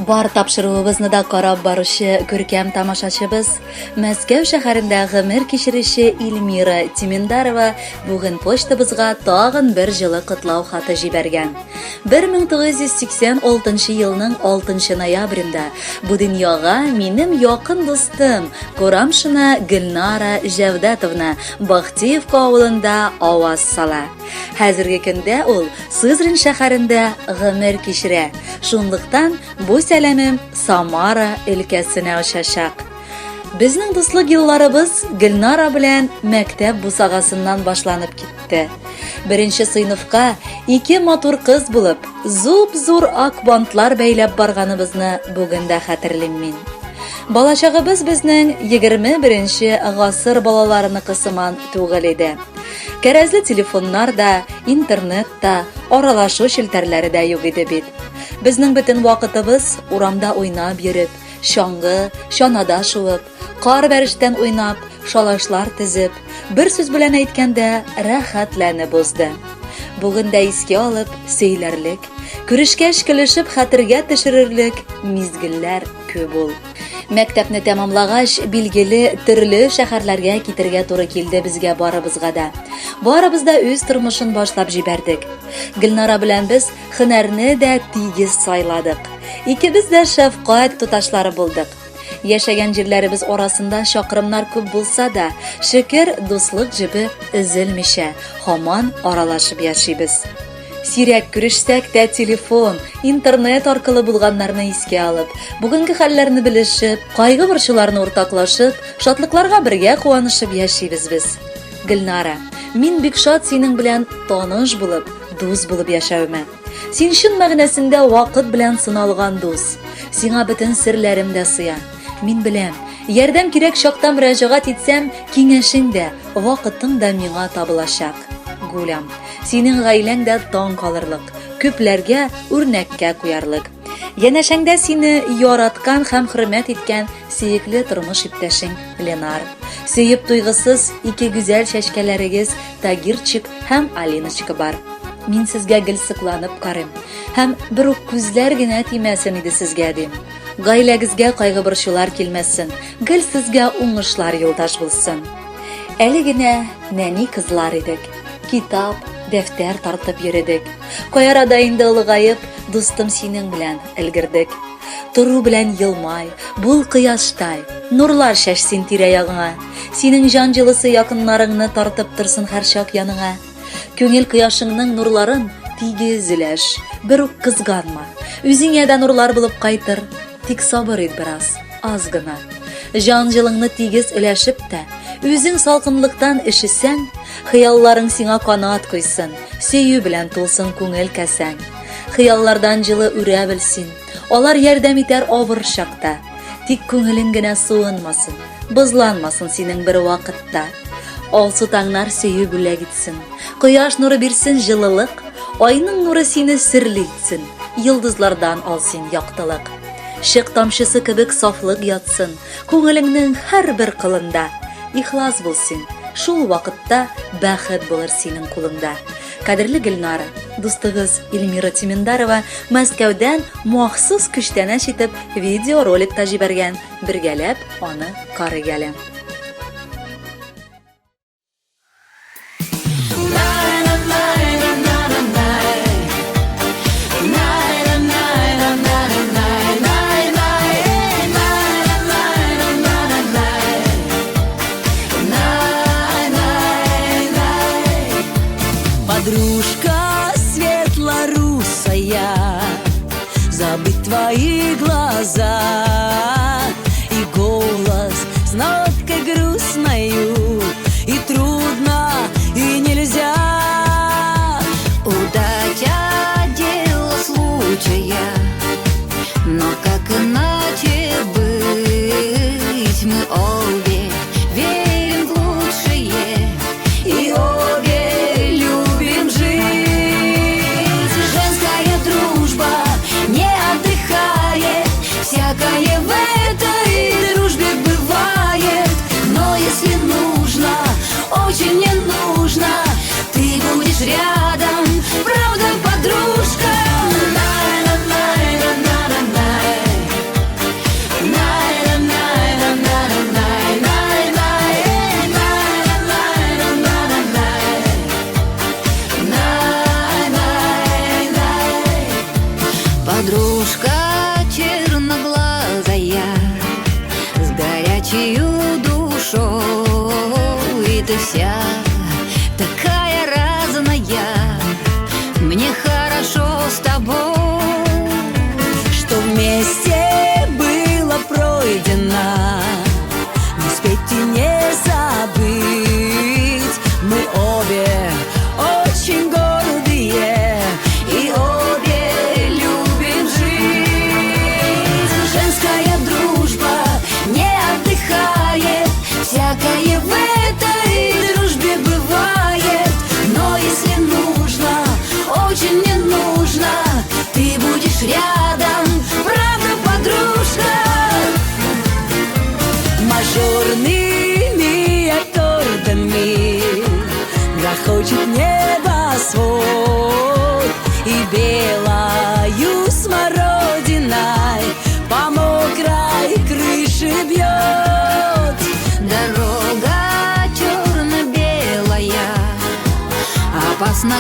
Бар тапшыруыбызны да карап баручы күркәм тамашачыбыз, Мәскәү шәһәрендә гомер кичерүче Эльмира Тиминдарова бүген почтабызга тагын бер җылы котлау хаты җибәргән. 1986 елның 6 ноябрендә бу дөньяга минем якын дустым Курамшина Гөлнара Җәүдәтовна Бахтиевка авылында аваз сала. Хәзерге көндә ул Сызрань шәһәрендә гомер кичерә. Шунлыктан бу сәламем Самара өлкәсенә очачак. Безнең дуслык елларыбыз Гөлнара белән мәктәп бусагасыннан башланып китте. Беренче сыйныфка ике матур кыз булып, зуп-зур ак бантлар бәйләп барганыбызны бүген дә хәтерлим мин. Балачагыбыз безнең 21 гасыр балаларыныкы сыман түгел иде. Кәрәзле телефоннар да, интернет та, аралашу челтәрләре дә юк иде бит. Безнең бөтен вакытыбыз урамда уйнап йөреп, чаңгы, чанада шуып, кар бәрештән уйнап, шалашлар төзеп, бер сүз белән әйткәндә, рәхәтләнеп узды. Бүген дә искә алып, сөйләрлек, күрешкәч көлешеп хәтергә төшерерлек мизгелләр күп ул. Мәктәпне тәмамлагач, билгеле, төрле шәһәрләргә китергә туры килде безгә барыбызга да. Барыбыз да үз тормышын башлап җибәрдек. Гөлнара белән без һөнәрне дә тигез сайладык. Икебез дә шәфкать туташлары булдык. Яшәгән җирләребез арасында чакрымнар күп булса да, шөкер, дуслык җебе өзелмичә, һаман аралашып яшибез. Сирәк күрешсәк тә телефон, интернет аркылы булганнарны искә алып, бүгенге хәлләрне белешеп, кайгы-борчуларны уртаклашып, шатлыкларга бергә куанышып яшибез без. Гөлнара, мин бик шат синең белән таныш булып, дус булып яшәвемә. Син чын мәгънәсендә вакыт белән сыналган дус. Сиңа бөтен серләрем дә сыя. Мин беләм, ярдәм кирәк чакта мөрәҗәгать итсәм, киңәшең дә, вакытың да миңа табылачак. Гулям, синең гаиләң дә таң калырлык, күпләргә үрнәккә куярлык. Янәшәңдә сине яраткан һәм хөрмәт иткән сөекле тормыш иптәшең Ленар. Сөеп туйгысыз ике гүзәл чәчкәләрегез Тагирчик һәм Алиночка бар. Мин сезгә гел сокланып карыйм. Һәм бер үк күзләр генә тимәсен иде сезгә дим. Гаиләгезгә кайгы-борчулар килмәсен, гел сезгә уңышлар юлдаш булсын. Әле генә нәни кызлар идек. Китап, дәфтәр тартып йөредек. Кай арада инде олыгаеп, дустым синең белән өлгердек. Тору белән елмай, бул кояштай, нурлар чәч син тирә-ягыңа. Синең җан җылысы якыннарыңны тартып торсын һәрчак яныңа. Күңел кояшыңның нурларын тигез өләш, бер үк кызганма. Үзеңә дә нурлар булып кайтыр. Тик сабыр ит бераз, аз гына. Җан җылыңны тигез өләшеп тә, үзең салкынлыктан өшесәң, хыялларың сиңа канат куйсын, сөю белән тулсын күңел кәсәң. Хыяллардан җылы үрә бел син, алар ярдәм итәр авыр чакта. Тик күңелең генә суынмасын, бозланмасын синең бер вакытта. Алсу таңнар сөю бүләк итсен, кояш нуры бирсен җылылык, айның нуры сине серле итсен, йолдызлардан ал син яктылык. Чык тамчысы кебек сафлык ятсын, күңелеңнең һәрбер кылында. Ихлас бул син, шул вакытта бәхет булыр синең кулыңда. Кадерле Гөлнара, дустыгыз Эльмира Тиминдарова Мәскәүдән махсус күчтәнәч итеп видеоролик та җибәргән, бергәләп аны карыйк әле. Подружка светлорусая, забыть твои глаза и голос с ноткой грустною, и трудно, и нельзя. Удача дело случая, но как иначе быть? Мы обе верим в лучшее и обе любим жить. Женская дружба не отдыхает, всякое в этой дружбе бывает. Но если нужно, очень не нужно, ты будешь рядом, правда, подружка? Своею душой. И ты вся такая разная, мне хорошо с тобой. Что вместе было пройдено, не успеть и не забыть. Мы обе очень гордые и обе любим жить. Женская дружба не отдыхает, всякое в этой дружбе бывает. Но если нужно, очень мне нужно, ты будешь рядом, правда, подружка? Мажорными аккордами грохочет небосвод, и белою смородиной по мокрой крыше бьет. Дорога черно-белая, опасно